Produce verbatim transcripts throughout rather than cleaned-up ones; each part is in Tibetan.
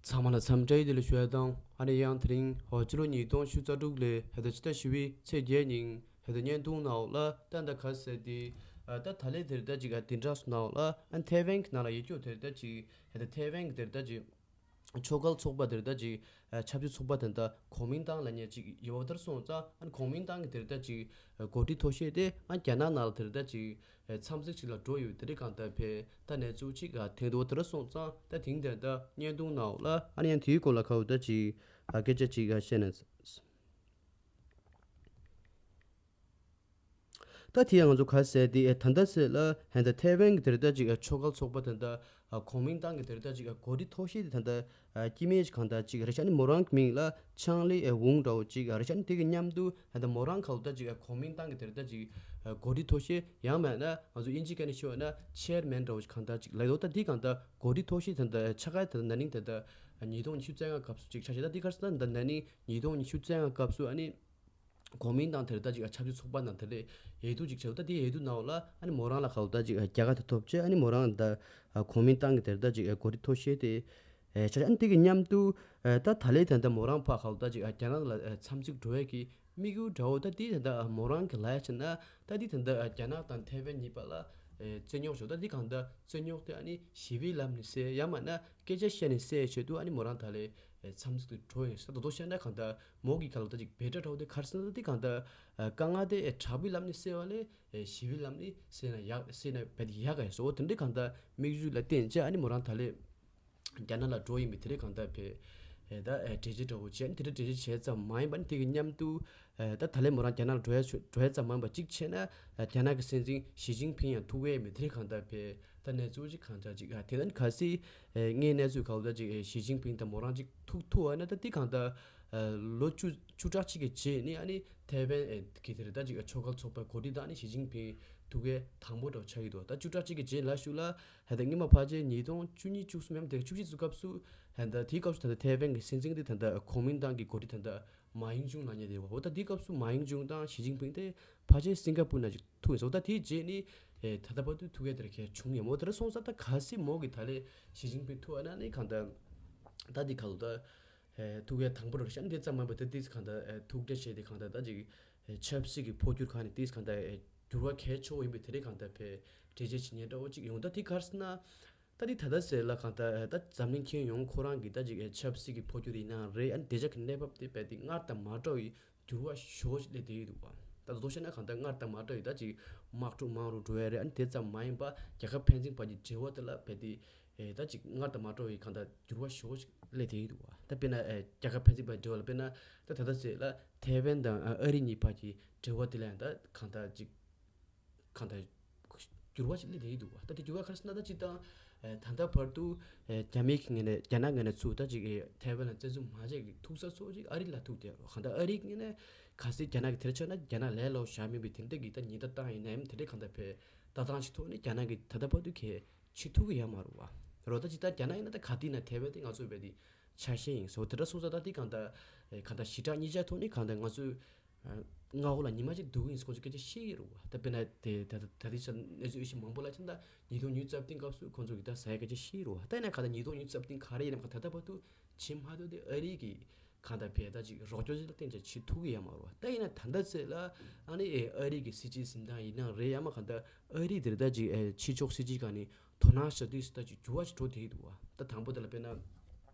ཚང་མ་ལ་འཚམས་འདྲི་བདེ་ལེགས་ཞུ་ཡ་དང་། ཨ་ནི་ཡང་དེ་རིང་ཧོ་ཕྱི་ལོ་ཉིས་སྟོང་ཉི་ཤུ་རྩ་དྲུག་ལོའི་ཧེ་ད་ཕྱི་ཟླ་བཞི་པའི་ཚེས་བརྒྱད་ཉིན་ཧེ་ད་བརྙན་ཐུང་ནང་ལ་ད་ད་ག་ཟེར་ཏེ། ཨ་ད་ད་ལན་དེར་ད་ཅིག་ཨ་དེ་འདྲ་སོང་ནང་ལ་ཨ་ཐའེ་ཝན་གྱི་ནང་ལ་ཡོད་རྒྱུ་དེར་ད་ཅིག་ཧེ་ད་ཐའེ་ཝན་གྱི་དེར་ད་ཅིག་ཆོལ་ཁ་ཚོགས་པ་དེར་ད་ཅིག་ཨ་ཆབ་སྲིད་ཚོགས་པ་དེ་ད་གོ་མིན་ཏང་ལབ་མཁན་ཅིག་ཡོད་པ་དེར་སོང་ཙང་ཨ་གོ་མིན་ཏང་གི་དེར་ད་ཅིག་ཨ་འགོ་ཁྲིད་མཐོ་ཤོས་དེ་ཨ་རྒྱ་ནག་ནང་ལ་དེར་ད་ཅིག་ཨ་འཚམས་གཟིགས་ཅིག་ལ་འགྲོ་ཡོད་དེ་རིང་གང་ལྟར་ཕེ་ད་གནས་ཚུལ་ཅིག་ཨ་ཐེངས་དུ་དེར་སོང་ཙང་ད་དེང་དེར་ད་བརྙན་ཐུང་ནང་ལ་ཨ་ནི་ཡང་དེའི་སྐོར་ལ་ཁ་བོ་ད་ཅིག་ཨ་སྐད་ཆ་ཅིག་ཨ་བཤད་ན། ད་དེ་ཡང་ང་ཚོ་ག་ཟེར་ཏེ་ཨེ་ད་ལྟ་ཟེར་ལ་ཧན་ད་ཐའེ་ཝན་གྱི་དེར་ད་ཅིག་ཨ་ཆོལ་ཁ་ཚོགས་པ་དེ་ད་ཨ་གོ་མིན་ཏང་གི་དེར་ད་ཅིག་ཨ་འགོ་ཁྲིད་མཐོ་ཤོས་དེ་ད་ད་ཨ་སྐྱེ་དམན་ཅིག་གང་ད་ཅིག་རེ་ཤ་ནི་མོ་རང་གི་མིང་ལ་ཆང་ལི་ཨེ་ཝུང་འདྲ་བོ་ཅིག་ཨ་རེ་ཤ་ནི་དེ་གི་མཉམ་དུ་ཧན་ད་མོ་རང་ག་ལ་ད་ཅིག་ཨ་གོ་མིན་ཏང་གི་དེར་ད་ཅིག་ཨ་འགོ་ཁྲིད་མཐོ་ཤོས་ཡང་མེད་ན་ང་ཚོ་དབྱིན་ཇི་སྐད་ནས་ཤོད་ན་ཆེར་མེན་འདྲ་བོ་ཅིག་གང་ད་ཅིག་ལ་ཡོད་ད་དེ་གང་ད་འགོ་ཁྲིད་མཐོ་ཤོས་དེ་ད་ཆ་ག་དེ་ད་ན་ནིང་དེ་ད་ཉིས་སྟོང་ཉི་ཤུ་རྩ་ལྔ་སྐབས་སུ་ཅིག་ཆ་ཤས་ད་དེ་གར་སོང་ད་ན་ནིང་ཉིས་སྟོང་ཉི་ཤུ་རྩ་ལྔ་སྐབས་སུ་ཨ་ནི། གོ་མིན་ཏང་དེར་ད་ཅིག་ཨ་ཆབ་སྲིད་ཚོགས་པ་ནང་དེ་ལས་འོས་བསྡུ་ཅིག་བྱས་ད་དེ་འོས་བསྡུ་ནང་ལ་ཨ་ནི་མོ་རང་ལ་ཁ་ལོ་ད་ཅིག་ཨ་རྒྱལ་ཁ་དེ་ཐོབ་ཆེ་ཨ་ནི་མོ་རང་ད་ཨ་གོ་མིན་ཏང་གི་དེར་ད་ཅིག་ཨ་འགོ་ཁྲིད་མཐོ་ཤོས་དེ་ཨེ་ཆ་ཨ་ནི་དེ་གི་མཉམ་དུ་ཨེ་ད་ད་ལས་ད་ད་མོ་རང་ཕ་ཁ་ལོ་ད་ཅིག་ཨ་རྒྱ་ནག་ལ་ཨེ་འཚམས་གཟིགས་འགྲོ་ཡས་ཀྱི་དམིགས་ཡུལ་འདྲ་བོ་ད་དེ་ད་ད་མོ་རང་གི་ལ་ཡ་ཆ་ན་ད་དེ་ད་ད་རྒྱ་ནག་དང་ཐའེ་ཝན་གཉིས་པ་ལ་ཨེ་རྩོད་རྙོག་བྱུང་ད་དེ་གང་ད་རྩོད་རྙོག་དེ་ཨ་ནི་ཞི་བའི་ལམ་ནས་སེལ་ཡང་མ་ན་སྐད་ཆ་བཤད་ནས་སེལ་ཆེད་དུ་ཨ་ནི་མོ་རང་ད་ལས་ཨེ་འཚམས་གཟིགས་དུ་འགྲོ་ཡིན་ས་ད་དོ་བཤད་ན་གང་ད། མོ་གི་ཁ་ལོ་ད་ཅིག་བེ་ཏྲ་ཁྲའོ་དེ་ཁར་སེ་ན་ད་དེ་གང་ད་དཀའ་ངལ་དེ་དྲག་པོའི་ལམ་ནས་སེལ་བ་ལས་ཞི་བའི་ལམ་ནས་སེལ་ན་ཡག་སེལ་ན་བེ་དེ་ཡག་ག་ཡ་སོ་དེ་འདྲའི་གང་ད་དམིགས་ཡུལ་ལ་བརྟེན་བྱས་ཨ་ནི་མོ་རང་ད་ལས་རྒྱ་ནག་ལ་འགྲོ་ཡིན་པའི་དེ་རེད་གང་ད་བེ་ད་འགྲེལ་བརྗོད་འདྲ་བོ་བྱས་ཨ་ནི་དེ་འདྲ་འགྲེལ་བརྗོད་བྱས་ཙམ་མ་ཡིན་པ་ནི་དེ་གི་མཉམ་དུ་ད་ད་ལས་མོ་རང་རྒྱ་ནག་ལ་འགྲོ་ཡ་འགྲོ་ཡ་ཙམ་མ་ཡིན་པ་གཅིག་བྱས་ན་རྒྱ་ནག་གི་སྲིད་འཛིན་ཞི་ཅིན་ཕིང་ཡང་ཐུག་ཡས་མེད་དེ་རེད་གང་ད་བེ། ད་གནས་ཚུལ་ཅིག་གང་འདྲ་ཅིག་ཨ་དེ་ནས་གལ་སྲིད་ངའི་གནས་ཚུལ་ག་ལ་ད་ཅིག་ཞི་ཅིན་ཕིང་དང་མོ་རང་ཅིག་ཐུག་ཐུག་ཨ་ན་ད་དེ་གང་ད་ལོ་བཅུ་བཅུ་ཕྲག་གཅིག་གི་རྗེས་ནི་ཨ་ནི་ཐའེ་ཝན་གི་དེ་རེད་ད་ཅིག་ཆོལ་ཁ་ཚོགས་པ་འགོ་ཁྲིད་དང་ཨ་ནི་ཞི་ཅིན་ཕིང་ཐུག་གའི་དང་པོ་འདྲ་ཆགས་ཀྱི་འདུག་ད་བཅུ་ཕྲག་གཅིག་གི་རྗེས་ལ་ཤུ་ལ་ཧ་ད་སྔོན་མ་ཕལ་ཆེར་ཉིས་སྟོང་བཅུ་གཉིས་བཅུ་གསུམ་ཡང་དེ་བཅུ་གཅིག་ཙམ་སྐབས་སུ་ཧ་ད་དེའི་སྐབས་སུ་ད་ད་ཐའེ་ཝན་གི་སྲིད་འཛིན་དེ་ད་ད་གོ་མིན་ཏང་གི་འགོ་ཁྲིད་ད་ད་མ་ཡིང་ཅུང་ལབ་མཁན་དེ་རེད་བ། འོ་ད་དེའི་སྐབས་སུ་མ་ཡིང་ཅུང་དང་ཞི་ཅིན་ཕིང་དེ་ཕལ་ཆེར་སིང་ག་པུར་ན་ཅིག་ཐུག་ཡིན་ཟེར། འོ་ད་དེའི་རྗེས་ནི་ཨེ་ད་ལྟ་བར་དུ་ཐུག་ཡ་དེ་ར་གས་བྱུང་ཡ་མོ་དེ་ར་སོང་ཙང་ད་གལ་སྲིད་མོ་གི་ད་ལས་ཞི་ཅིན་ཕིང་ཐུག་ཨ་ན་ནི་གང་ད་ད་འདི་ག་ལ་ད་ཨེ་ཐུག་ཡ་དང་པོ་ར་ཤ་འདི་ཙམ་མ་ཡིན་པ་ད་ཏིས་གང་ད་ཨེ་ཐུག་འཕྲད་བྱས་ཏེ་གང་ད་ད་ཅིག་ཨེ་ཆབ་སྲིད་ཀྱི་འཕོ་འགྱུར་གང་ནི་ཏིས་གང་ད་ཨེ་འགྱུར་བ་གལ་ཆེ་བོ་ཡིན་པའི་དེ་རིང་གང་ད་ཕེ་འགྲེལ་བརྗོད་བྱེད་མཁན་འདྲ་བོ་ཅིག་ཡོང་ད་དེ་གར་སོང་ན། ད་འདི་ད་ལྟ་ཟེར་ལ་གང་ལྟར་ད་འཛམ་གླིང་ཁྱོན་ཡོངས་ཁོ་རང་གི་ད་ཅིག་ཆབ་སྲིད་ཀྱི་འཕོ་འགྱུར་ཡིན་ན་རེད། ཨ་ནི་བདེ་འཇགས་ཀྱི་གནས་བབ་དེ་རྦད་དེ་སྔར་དང་མ་འདྲ་བའི་འགྱུར་བ་ཞེ་པོ་ཅིག་སླེབས་བསྡད་ཀྱི་འདུག་བ། ད་དོ་བཤད་ན་གང་ལྟར་སྔར་དང་མ་འདྲ་བའི་ད་ཅིག་དམག་འཁྲུག་མང་རུ་འགྲོ་ཡ་རེད། ཨ་ནི་དེ་ཙམ་མ་ཡིན་པ་རྒྱལ་ཁབ་ཕན་ཚུན་བར་གྱི་འབྲེལ་བ་དེ་ལ་རྦད་དེ་ཨེ་ད་ཅིག་སྔར་དང་མ་འདྲ་བའི་གང་ལྟར་འགྱུར་བ་ཞེ་པོ་ཅིག་སླེབས་བསྡད་ཀྱི་འདུག་བ། ད་དཔེར་ན་ཨེ་རྒྱལ་ཁབ་ཕན་ཚུན་བར་འབྲེལ་བ་ལ་དཔེར་ན་ད་ད་ལྟ་ཟེར་ལ་ཐའེ་ཝན་དང་ཨ་རི་གཉིས་བར་གྱི་འབྲེལ་བ་དེ་ལ་ཡང་ད་གང་ལྟར་ཅིག་གང་ལྟར་འགྱུར་བ་ཞིག་སླེབས་བསྡད་ཀྱི་འདུག་བ། ད་དེ་འགྱུར་བ་ག་རེ་ཟེར་ན་ད་ཅིག་དང་ཨེ་ད་ལྟ་བར་དུ་ཨེ་རྒྱ་མིའི་གི་ངོས་ནས་རྒྱ་ནག་ངོས་ནས་ཚུར་ད་ཅིག་ཨེ་ཐའེ་ཝན་ལ་བཙན་འཛུལ་མ་བྱས་ཀྱི་ཐུག་ས་ཚོ་ཅིག་ཨ་རི་ལ་ཐུག་བསྡད་རོ། གང་ལྟར་ཨ་རིའི་ངོས་ནས་གལ་སྲིད་རྒྱ་ནག་གི་དེར་ཆགས་ན་རྒྱ་ནག་ལས་སླ་བོ་བཞག་མིན་པའི་དེ་འདྲ་གི་ད་ཉེན་བརྡ་བཏང་ཡིན་ན་ཡང་དེ་འདྲ་གང་ལྟར་བས་ལྟ་སྟངས་ཤིག་ཐོག་ནས་རྒྱ་ནག་གི་ད་ལྟ་བར་དུ་གལ་ཕྱིར་ཐུག་གི་ཡོད་མ་རེད་བ། རོ་ད་ཅིག་ད་རྒྱ་ནག་ཡིན་ན་ད་ག་དུས་ན་ཐའེ་ཝན་དེ་ང་ཚོ་བས་དེ་ཆ་ཤས་ཡིན་ཟེར་བ་དེ་འདྲ་སོང་ཙང་ད་དེ་གང་ལྟར་ཨེ་གང་ལྟར་ཞི་དྲག་གཉིས་ཆ་ཐོག་ནས་གང་ལྟར་ང་ཚོས་མངའ་འོག་ལ་ཉི་མ་གཅིག་འདུག་ཡིན་ཁོང་ཚོ་སྐད་ཆ་བཤད་ཀྱི་རེད་བ། ད་དཔེར་ན་དེ་ད་ད་ད་ལྟའི་ཆར་གནས་ཚུལ་ཡོད་ཤིང་མང་པོ་ལ་ཕྱིན་ད་ཉིས་སྟོང་ཉི་ཤུ་རྩ་བདུན་སྐབས་སུ་ཁོང་ཚོ་གི་ད་ཟ་ཡ་སྐད་ཆ་བཤད་ཀྱི་རེད་བ། ད་ཡིན་ན་ག་ད་ཉིས་སྟོང་ཉི་ཤུ་རྩ་བདུན་ག་རེ་ཡིན་ནམ་ག་ད་ལྟ་བར་དུ་བྱེད་མ་ཐུབ་དེ་ཨ་རི་གི་གང་ལྟར་བས་ད་ཅིག་རོགས་སྐྱོར་ཅིག་ལ་བརྟེན་ཅིག་བྱེད་ཐུབ་ཀྱི་ཡོད་མ་རེད་བ། ད་ཡིན་ན་ད་ལྟ་ཚེ་ལ་ཨ་ནི་ཨེ་ཨ་རི་གི་སྲིད་ཇུས་འཛིན་སྟངས་ཡིན་ན་རེད་ཡང་མ་གང་ལྟར་ཨ་རི་དེར་ད་ཅིག་ཨེ་ཕྱི་ཕྱོགས་སྲིད་ཇུས་གང་ནི་དོ་སྣང་བྱ་དུས་སུ་ད་ཅིག་འགྱུར་བ་ཞིག་འགྲོ་བསྡད་ཀྱི་འདུག་བ། ད་དང་པོ་དེ་ལ་དཔེར་ན་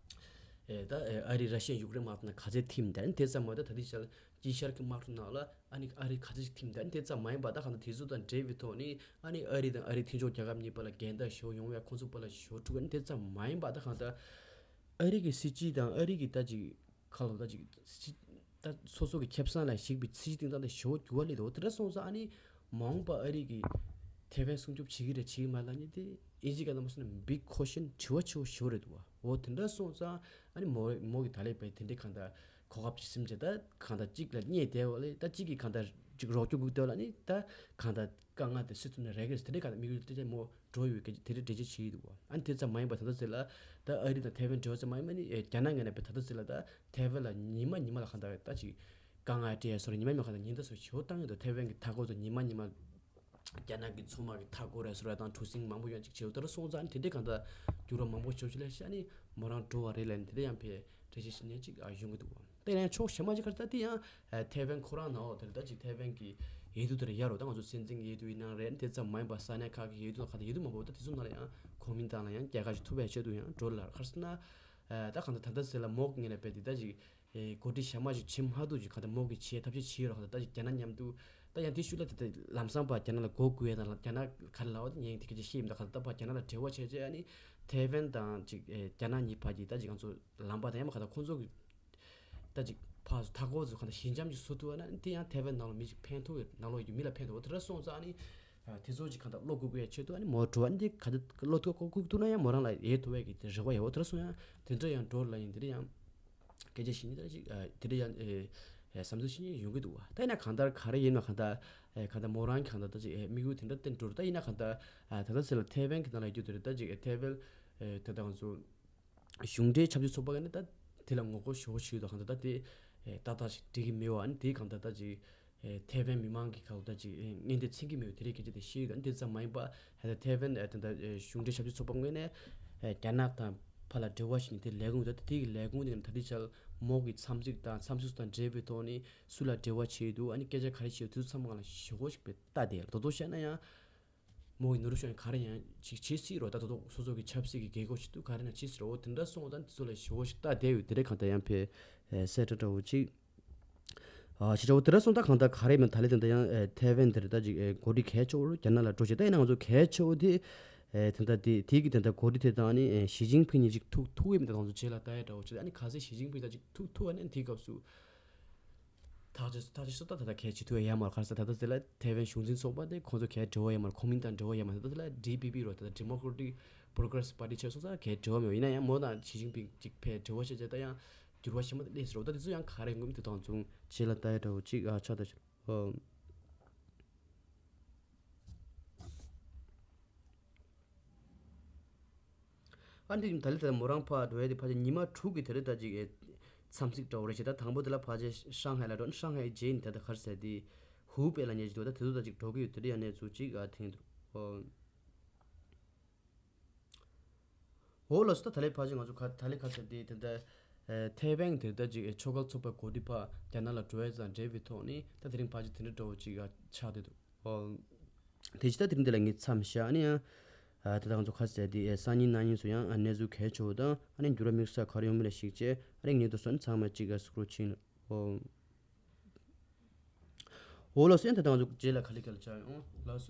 ཨེ་ད་ཨེ་ཨ་རི་ར་ཤི་ཡ་ཡུཀ་རེན་དམག་དང་ག་ཚད་ཐིམ་དེ་ཨ་ནི་དེ་ཙམ་མ་ད་ད་ལྟའི་ཆར་དཀྱིལ་ཤར་གྱི་དམག་འཁྲུག་ནང་ལ་ཨ་ནི་ཨ་རི་ག་ཚད་ཅིག་ཐིམ་དེ་ཨ་ནི་དེ་ཙམ་མ་ཡིན་པ་ད་གང་ལྟར་དེ་ཚོ་དང་འབྲེལ་བའི་ཐོག་ནི་ཨ་ནི་ཨ་རི་དང་ཨ་རི་མཐུན་ཕྱོགས་རྒྱལ་ཁབ་གཉིས་བར་ལ་འགལ་ཟླ་ཞེ་པོ་ཡོང་བའི་ཁོང་ཚོ་བར་ལ་ཞེ་པོ་འཁྲུག་ཨ་ནི་དེ་ཙམ་མ་ཡིན་པ་ད་གང་ལྟར་ཨ་རི་གི་སྲིད་ཇུས་དང་ཨ་རི་གི་ད་ཅིག་ཁ་ལོ་ད་ཅིག་སྲིད་ད་སོ་སོ་གི་ཁེ་བཟང་ལ་གཞིགས་པའི་སྲིད་ཇུས་སྟེང་ད་ཞེ་པོ་འགྱུར་བ་སླེབས་འདུག་དེ་འདྲ་སོང་ཙང་ཨ་ནི་མ་འོངས་པ་ཨ་རི་གི་ཐའེ་ཝན་སྲུང་སྐྱོབ་བྱེད་ཀྱི་རེད་བྱེད་ཀྱི་མ་རེད་ལབ་མཁན་དེ་ཨིན་ཇི་སྐད་ནང་མ་སོང་ན་big question དྲི་བ་ཆེ་བོ་ཞེ་པོ་རེད་འདུག་བ། འོ་དེ་འདྲ་སོང་ཙང་ཨ་ནི་མོ་མོ་གི་ད་ལས་པའི་དེ་འདྲའི་གང་ལྟར་གོ་སྐབས་ཅིག་སེམས་ཅན་ད་གང་ལྟར་གཅིག་ལ་བརྙས་བསྡད་པ་ལས་ད་གཅིག་གིས་གང་ལྟར་ཅིག་རོགས་སྐྱོར་དགོས་བསྡད་པ་ལ་ནི་ད་གང་ལྟར་དཀའ་ངལ་དེ་སེལ་ཐུབ་ན་རེད་གི་དེ་འདྲའི་གང་ལྟར་དམིགས་ཡུལ་དེ་ཚོ་མོ་འགྲོ་ཡོད་གི་དེ་འདྲའི་འགྲེལ་བརྗོད་བྱེད་ཀྱི་འདུག་བ། ཨ་ནི་དེ་ཙམ་མ་ཡིན་པ་ད་ལྟ་ཚེ་ལ་ད་ཨ་རི་དང་ཐའེ་ཝན་འབྲེལ་བ་ཙམ་མ་ཡིན་པ་ནི་རྒྱ་ནག་ངོས་ནས་བས་ད་ལྟ་ཚེ་ལ་ད་ཐའེ་ཝན་ལ་ཉི་མ་ཉི་མ་ལ་གང་ལྟར་ད་ཅིག་དཀའ་ངལ་སྤྲད་ཡ་སོགས་ལ་ཉི་མ་ཉི་མ་གང་ལྟར་ཉེན་བརྡ་སོགས་ཞེ་པོ་བཏང་ཡོད་འདུག་ཐའེ་ཝན་གྱི་མཐའ་འཁོར་དུ་ཉི་མ་ཉི་མ་ རྒྱ་ནག་གི་མཚོ་དམག་གི་མཐའ་སྐོར་རེད་ཟེར་བ་དང་གྲུ་གཟིངས་མང་པོ་ཡོད་ཅིག་བྱེད་འོ་དེ་འདྲ་སོང་ཙང་ནི་དེ་འདྲའི་གང་ལྟར་འགྱུར་བ་མང་པོ་ཞིག་ལས་ཤ་ནི་མོ་རང་འགྲོ་བ་རེད་ལབ་ནི་དེ་འདྲ་ཡང་ཕེ་འགྲེལ་བཤད་ཞིག་ནས་ཅིག་ཡོང་གི་འདུག་བ། དེ་ཡང་ཕྱོགས་གཞན་པ་ཅིག་ག་རེ་ད་དེ་ཡང་ཐའེ་ཝན་ཁོ་རང་ནའོ་དེ་རེད་ད་ཅིག་ཐའེ་ཝན་གི་ཡུལ་གྲུ་དེར་ཡ་རོ་ད་ང་ཚོ་སྲིད་འཛིན་གྱི་ཡུལ་གྲུ་ཡིན་ནང་རེད་དེ་ཙམ་མ་ཡིན་པ་ས་གནས་ཁག་གི་ཡུལ་གྲུ་ཁག་དང་ཡུལ་གྲུ་མང་པོ་ད་དེ་ཚོ་ནང་ལ་ཡང་གོ་མིན་ཏང་ལ་ཡང་རྒྱལ་ཁ་ཞིག་ཐོབ་པའི་ཆེད་དུ་ཡང་འགྲོ་ལ་ག་རེ་ཟེར་ན། ད་གང་ལྟར་ད་ལྟ་ཟེར་ལ་མོག་ངེས་ལ་བས་དེ་ད་ཅིག་ཨེ་གོ་སྒྲིག་ཞན་མ་ཞིག་བྱེད་མ་ཐུབ་ཅིག་ག་ད་མོ་གི་བྱེད་ཐབས་ཤེས་བྱེད་རོགས་ད་ད་ཅིག་རྒྱ་ནག་མཉམ་དུ་ད་ཡང་དེ་ཤུལ་ལ་དེ་ད་ལམ་སང་པ་རྒྱ་ནག་ལ་སྒོ་ཀུ་ཡས་དང་རྒྱ་ནག་ག་རེ་ལའོ་ད་ཉན་དེ་ག་ཅིག་ཤེས་ཡིན་ད་ག་ད་ད་པ་རྒྱ་ནག་ལ་འབྲེལ་བ་བྱས་རྗེས་ཨ་ནི་ཐའེ་ཝན་དང་ཅིག་ཨེ་རྒྱ་ནག་གཉིས་བར་གྱི་ད་ཅིག་ང་ཚོ་ལམ་པ་དང་ཡང་མ་ག་ད་ཁོང་ཚོ་གི་ད་ཅིག་ཕར་ཚུར་མཐའ་འཁོར་ཚུར་ག་ད་ཞི་འཇམ་ཅིག་བཟོ་ཐུབ་ཨ་ན་དེ་ཡང་ཐའེ་ཝན་ནང་ལ་མི་ཅིག་ཕན་ཐོགས་ཡོད་ནང་ལོགས་ཀྱི་མི་ལ་ཕན་ཐོགས་དེ་འདྲ་སོང་ཙང་ཨ་ནི་དེ་ཚོ་ཅིག་ག་ད་བློ་ཀུ་ཀུ་ཡས་ཆེད་དུ་ཨ་ནི་མོ་འགྲོ་ཨ་ནི་དེ་ག་ད་བློ་ཐུག་ཀུ་ཀུ་ཐུག་ན་ཡང་མོ་རང་ལ་ཡས་ཐུབ་ཡས་ཀྱི་དེ་རེ་བ་ཡོད་འོ་དེ་འདྲ་སོང་ཡང་དེ་འདྲ་ཡང་འགྲོ་ལ་ཡིན་དེ་འདྲ་ཡང་སྐད་ཆ་ཞིག་ནི་ད་ཅིག་ཨ་དེ་འདྲ་ཡང་ཨེ་ཨེ་བསམ་ཚུལ་ཞིག་ནི་ཡོང་གི་འདུག་བ། ད་ཡིན་ན་གང་ལྟར་ག་རེ་ཡིན་ན་གང་ལྟར་ཨེ་གང་ལྟར་མོ་རང་གི་གང་ལྟར་ད་ཅིག་ཨེ་དམིགས་ཡུལ་དེ་འདྲ་བསྟན་འགྲོ་རེད། ད་ཡིན་ན་གང་ལྟར་ཨ་ད་ལྟ་ཟེར་ལ་ཐའེ་ཝན་གི་ནང་ལ་ཡོད་རྒྱུ་དེ་རེད། ད་ཅིག་ཨེ་ཐའེ་ཝན་ཨེ་ད་ལྟ་ང་ཚོ་གཞུང་འབྲེལ་ཆབ་སྲིད་ཚོགས་པ་ག་ནས་ད་དེ་ལ་ངོ་རྒོལ་ཞེ་པོ་ཞིག་འདུག་གང་ལྟར་ད་དེ་ཨེ་ཏག་ཏག་ཞིག་འགྲིག་གི་མེད་པ་ཨ་ནི་དེ་གང་ལྟར་ད་ཅིག་ཨེ་ཐའེ་ཝན་མི་མང་གི་ཁ་ལོ་ད་ཅིག་ཨེ་ངན་དེ་ཚིག་གི་མེད་པ་དེ་རེད་སྐད་ཆ་དེ་ཤེས་ཡོད། ཨ་ནི་དེ་ཙམ་མ་ཡིན་པ་ཨེ་ད་ཐའེ་ཝན་ཨེ་ད་ད་ཨེ་གཞུང་འབྲེལ་ཆབ་སྲིད་ཚོགས་པ་ངོས་ནས་ཨེ་རྒྱ་ནག་དང་ཕར་ལ་འབྲེལ་བ་ཞིག་ནས་དེ་ལས་ཁུངས་ད་དེ་གི་ལས་ཁུངས་དེ་ནས་ད་དེ་ཆར་མོག་གི་འཚམས་གཟིགས་དང་འཚམས་གཟིགས་དང་འབྲེལ་བའི་ཐོག་ནས་སུ་ལ་འབྲེལ་བ་བྱས་འདུག་ཨ་ནི་སྐད་ཆ་ག་རེ་བཤད་འདུག་དེ་ཚོ་ཚང་མ་གང་ལ་ཞེ་པོ་ཞིག་པའི་ལྟ་དེ་ལ་དོ་དོ་བཤད་ན་ཡང་། མོ་ཡི་ནོར་ཤོག་ཡང་ག་རེ་ཡང་ཅིག་བྱེད་སྲིད་རོ། ད་དོ་དོ་སོ་སོ་གི་ཆབ་སྲིད་ཀྱི་རྒྱལ་སྒོ་ཞིག་ཏུ་ག་རེ་ན་བྱེད་སྲིད་རོ། དེ་འདྲ་སོང་བ་དང་དེ་ཚོ་ལ་ཞེ་པོ་ཞིག་ལྟ་བསྡད་ཡོད། དེ་རེད་གང་ལྟར་ཡང་ཕེ་གསལ་ཁྲ་འདྲ་བོ་ཅིག་ཨ་ཞེ་ཆ་བོ་དེ་འདྲ་སོང་ད་གང་ལྟར་ག་རེ་མིན་ད་ལེ་དེ་འདྲ་ཡང་ཨེ་ཐའེ་ཝན་དེ་རེད་ད་ཅིག་ཨེ་གོ་སྒྲིག་གལ་ཆེ་བོ་རྒྱ་ནག་ལ་འགྲོ་བྱེད་ད་ཡིན་ན་ང་ཚོ་གལ་ཆེ་བོ་དེ་ཨེ་དེ་འདྲ་དེ་དེ་གི་དེ་འདྲ་གོ་སྒྲིག་དེ་དང་ནི་ཨེ་ཞི་ཅིན་ཕིང་གཉིས་ཅིག་ཐུག་ཐུག་ཡོད་མི་ད་ང་ཚོ་རྗེས་ལ་ལྟ་ཡ་འདྲ་བོ་ཅིག་ཨ་ནི་ག་ཚད་ཞི་ཅིན་ཕིང་ད་ཅིག་ཐུག་ཐུག་ཨ་ནི་དེའི་སྐབས་སུ། ཐག་གཅོད་ཐག་གཅོད་སོ་ད་ད་ལྟ་གལ་ཆེ་ཐུབ་ཡ་མ་རེད། ག་རེ་ཟེར་ད་ལྟ་དེ་ལ་ཐའེ་ཝན་གཞུང་འཛིན་ཚོགས་པ་དེ་ཁོང་ཚོ་གལ་འབྲེལ་བ་ཡ་མ་རེད། ཁོ་མིན་དང་འབྲེལ་བ་ཡ་མ་རེད། ད་ལྟ་དེ་ལ་ཌི་པི་པི་རོ་ད་ལྟ་Democratic Progress Party་ཆགས་སོང་ཙང་གལ་འབྲེལ་བ་མེད་པ་ཡིན་ན་ཡང་མོ་དང་ཞི་ཅིན་ཕིང་ཅིག་ཕེ་འབྲེལ་བ་བྱས་བྱས་ད་ཡང་འགྱུར་བ་ཞེ་མ་སླེབས་ཟེར་རོ། ད་དེ་ཚོ་ཡང་ག་རེ་ངོམ་དེ་དང་མཚུངས་རྗེས་ལ་ལྟ་ཡ་འདྲ་བོ་ཅིག་ཨ་ཆགས་ད་ཆ་ཨོ། ཨ་འདི་ད་ལི་ད་མོ་རང་ཕ་འགྲོ་ཡ་དེ་ཕ་ཆེ་ཉི་མ་དྲུག་གི་དེ་རེད་ད་ཅིག་ཨེ་འཚམས་གཟིགས་འདྲ་བོ་རེད་ཤེ། ད་དང་པོ་དེ་ལ་ཕ་ཆེ་ཧྲང་ཧའེ་ལ་འགྲོ་ན་ཧྲང་ཧའེ་རྗེས་ནི་ད་ད་གར་ཟེར་དེ་ཧུའུ་པེ་ལ་ཉེ་ཅིག་འདུག་ད་དེ་ཚོ་ད་ཅིག་འགྲོ་གི་ཡོད། དེ་རེད་ཡ་གནས་ཚུལ་ཅིག་ཨ་ཐེངས་འདུག་ཨོ། འོ་ལགས་སོ། ད་ད་ལི་ཕ་ཆེ་ང་ཚོ་ག་ད་ལི་ག་ཟེར་དེ་དེ་ད་ཨེ་ཐའེ་ཝན་དེ་ད་ཅིག་ཨེ་ཆོལ་ཁ་ཚོགས་པ་གོ་སྒྲིག་ཕ་རྒྱ་ནག་ལ་འགྲོ་ཡ་དང་འབྲེལ་བའི་ཐོག་ནི་ད་དེ་རིང་ཕ་ཆེ་དེ་འདྲ་འདྲ་བོ་ཅིག་ཨ་ཆགས་བསྡད་འདུག་ཨོ། དེ་ཕྱི་ད་དེ་རིང་འདི་ལ་ངས་མཚམས་བཞག་ནས་ཡང་། ཨ་དེ་དག་ང་ཚོ་ཁ་གསལ་དེ་ཨེ་སང་ཉིན་གནངས་ཉིན་སུ་ཡང་ཨ་གནས་ཚུལ་གལ་ཆེ་བོ་དང་ཨ་ནི་འགྱུར་བ་དམིགས་བསལ་ག་རེ་ཡོང་མིན་ལ་གཞིགས་བྱས་ཨ་ནི་ངེད་དུ་སོན་ཚང་མ་གཅིག་ཨ་སུ་ཀྲོ་ཕྱིན། ཨོ། འོ་ལགས་སོ། ཡང་ད་ལྟ་ང་ཚོ་རྗེས་ལ་ག་ལེ་ག་ལེ་བཅར་ཡོང་ལགས་སོ།